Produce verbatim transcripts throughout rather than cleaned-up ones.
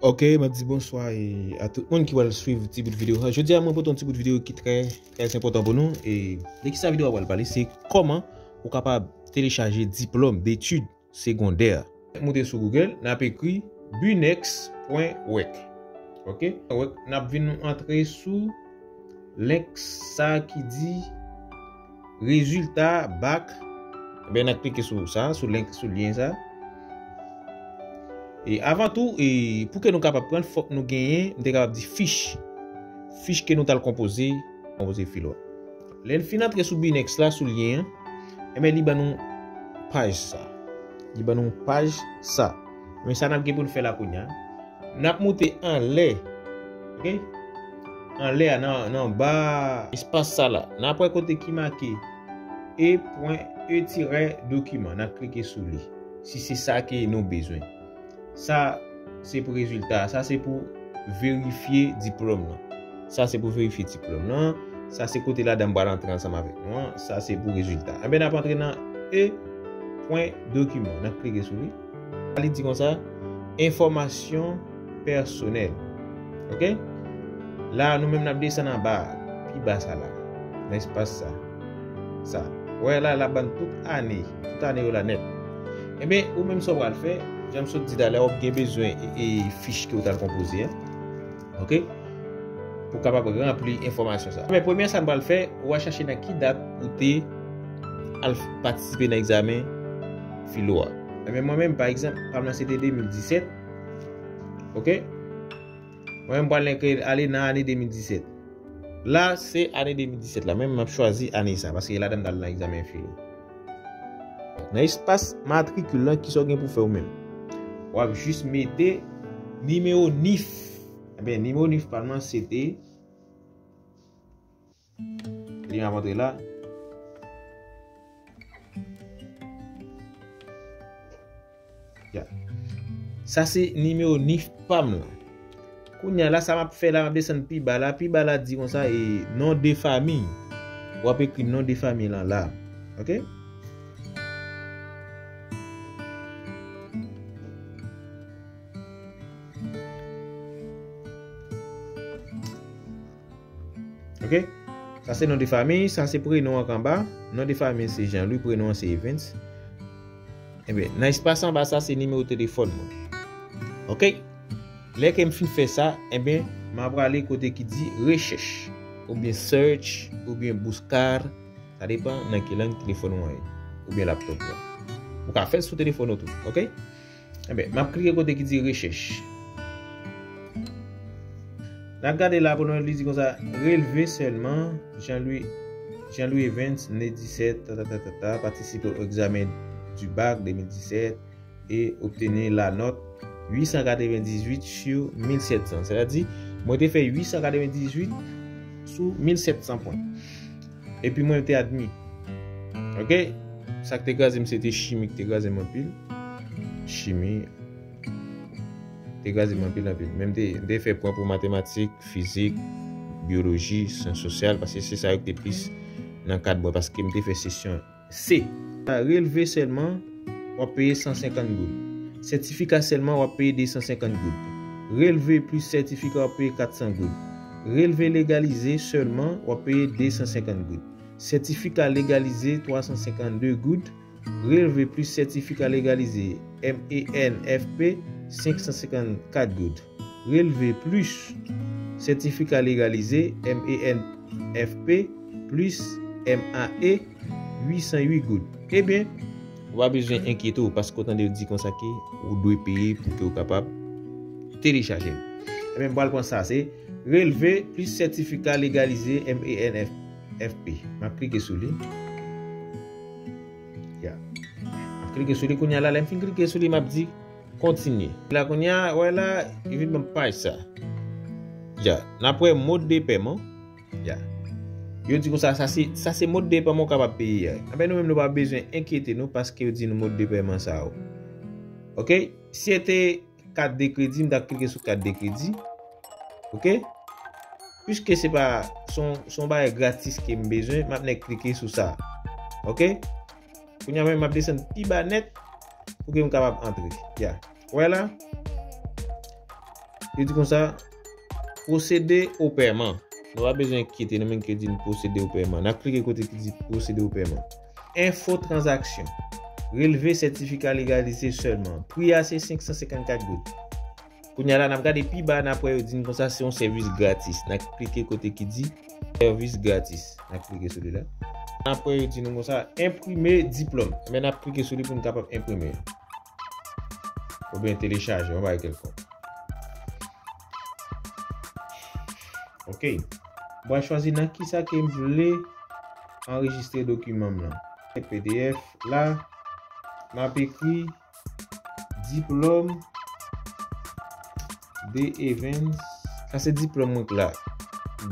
Ok, m ap di bonswa e a tout moun ki pral swiv ti bout videyo sa. Jodi a, mwen pote yon ti bout videyo ki trè, trè enpòtan pou nou. E de kisa videyo a pral pale, se kòman ou kapab telechaje diplòm detid segondè. Moute sou Google, n ap ekri binex pwen wek. Ok? Wek, n ap vin antre sou link sa ki di rezilta bak. Ebyen, n ap klike sou sa, sou link, sou lyen sa. E avan tou, e pou ke nou kapab pran l, fòk nou genyen, m te kapab di fich. Fich ke nou t al konpoze, konpoze filo a. Lè n fin antre sou binex la, sou lyen an, ebyen, li ban nou paj sa. Li ban nou paj sa. Men sa n ap gen pou n fè la kounye a. N ap moute anlè. Ok? Anlè a, nan, nan ba espas sa la. N ap wè kote ki make e pwen e tirè dokiman. N ap klike sou li. Si se sa ke nou bezwen. Sa, se pou rezilta. Sa, se pou verifye diplòm nan. Sa, se pou verifye diplòm nan. Sa, se kote ladan m pral antre ansanm avèk nou an. Sa, se pou rezilta. Enben, n ap antre nan e pwen dokiman. N ap klike sou li. Li di konsa, enfòmasyon pèsonèl. Ok? La, nou menm n ap desann anba, pi ba sa la, nan espas sa. Sa. Wè la, l ap ban n tout ane, tout ane yo la nèt. Enben, ou menm sa w pral fè, jan m sot di talè, w ap gen bezwen e, e fich ke w t al konpoze an. Ok? Pou w kapab ranpli enfòmasyon sa. Men premye sa n pral fè, w a chache nan ki dat ou te al patisipe nan egzamen filo a. Enben, mwen menm, pa egzanp, pa m nan se te de mil disèt. Ok? Mwen menm, m pral enke ale nan ane de mil disèt. La, se ane de mil disèt la. Mwen menm, m ap chwazi ane sa, paske ladan m t al nan egzamen filo. Nan espas matrikil lan, kisa w gen pou fè ou menm? W ap jis mete nimewo nif. Ebyen, nimewo nif pa m nan, se te Li m ap antre la. Ya. Sa se nimewo nif pa m lan. Kounye a la, sa m ap fè la, m ap desann pi ba la. Pi ba la di konsa, e non de famiy. W ap ekri non de famiy lan la. Ok? Ok? Sa se non de famiy, sa se prenon an k anba. Non de famiy se Jean-Louis, prenon an se Evens. Enben, nan espas anba sa, se nimewo telefòn mwen. Ok? Lè ke m fin fè sa, enben, m a prale kote ki di rechèch, oubyen search, oubyen buscar. Sa depan nan ki lang telefòn ou an ye, oubyen laptop ou an. Ou ka fè l sou telefòn ou tou, ok? Enben, m ap klike kote ki di rechèch. N ap gade la pou nou, li di konsa, relevé seulement, Jean-Louis, Jean-Louis Evens, né dix-sept, ta, ta, ta, ta, ta, participe au examen du bac deux mille dix-sept et obtenir la note huit cent quatre-vingt-dix-huit sur mille sept cents. Sètadi, mwen te fè huit cent quatre-vingt-dix-huit sou mil sèt san pwen. Epi mwen te admi. Ok? Sa k te kraze m, se te chimi k te kraze m anpil. Chimi te kraze m anpil, anpil. Men m te, m te fè pwen pou matematik, fizik, byoloji, syans sosyal, paske se sa yo ki te plis nan kad mwen, paske m te fè sesyon C. Relevé sèlman, w ap peye san senkant goud. Sètifika sèlman, w ap peye de san senkant goud. Relevé plis sètifika, w ap peye kat san goud. Relevé légalisé sèlman, w ap peye de san senkant goud. Sètifika légalisé, twa san senkant de goud. Relevé plis sètifika légalisé, M E N F P, senk san senkant kat goud. Relevé plis sètifika légalisé, M E N F P, plis M A E, uit san uit goud. Ebyen, ou pa bezwen enkyete w, paske w tande yo di konsa ke ou dwe peye pou ke w kapab telechaje l. Ebyen, m pral pran sa, se relevé plis sètifika légalisé, M E N F P. M ap klike sou li. Ya. M ap klike sou li kounye a la. Lè m fin klike sou li, m ap di kontinye. La kounye a, wè la, li vin ban m paj sa. Ya. N ap wè mode de pèman. Ya. Yo di konsa, sa se, sa se mode de pèman ou kapab peye a. Enben, nou menm, nou pa bezwen enkyete nou paske yo di nou mode de pèman sa yo. Ok? Si se te kat de kredi, m ta klike sou kat de kredi. Ok? Piske se pa, se yon, se yon bagay gratis ke m bezwen, m ap nèk klike sou sa. Ok? Kounye a menm, m ap desann pi ba nèt pou ke m kapab antre. Ya. Wè la? Li di konsa, procéder au paiement. Nou pa bezwen enkyete nou menm ke di n procéder au paiement. N ap klike kote ki di procéder au paiement. Info transaction. Relevé certificat légalisé seulement. Pri a se senk san senkannkat goud. Kounye a la, n ap gade pi ba, n ap wè yo di n konsa se yon sèvis gratis. N ap klike kote ki di sèvis gratis. N ap klike sou li la. N ap wè yo di nou konsa, enprime diplòm. Men n ap klike sou li pou n kapab enprime. Oubyen telechaje, yon bagay kèlkonk. Ok. Mwen chwazi nan kisa ke m vle anrejistre dokiman m lan. P D F la, m ap ekri diplòm de Evens. Sa se diplòm mwen k la.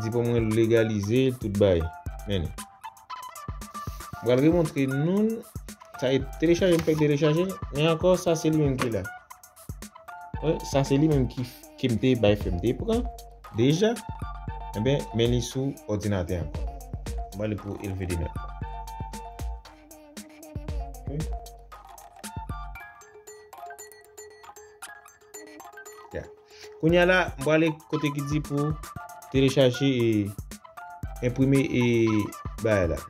Diplòm mwen legalize, tout bay. Men li. Mwen pral remontre nou l. Sa e telechaje, m fèk telechaje l. Men ankò, sa se li menm ki la. Wi, sa se li menm ki, ke m te bay fè m te pran deja. Enben, men li sou òdinatè ankò. Mwen li pou eleve de nòt. Ok. Ya. Kounye a la, m prale kote ki di pou telechaje e enprime e bagay la.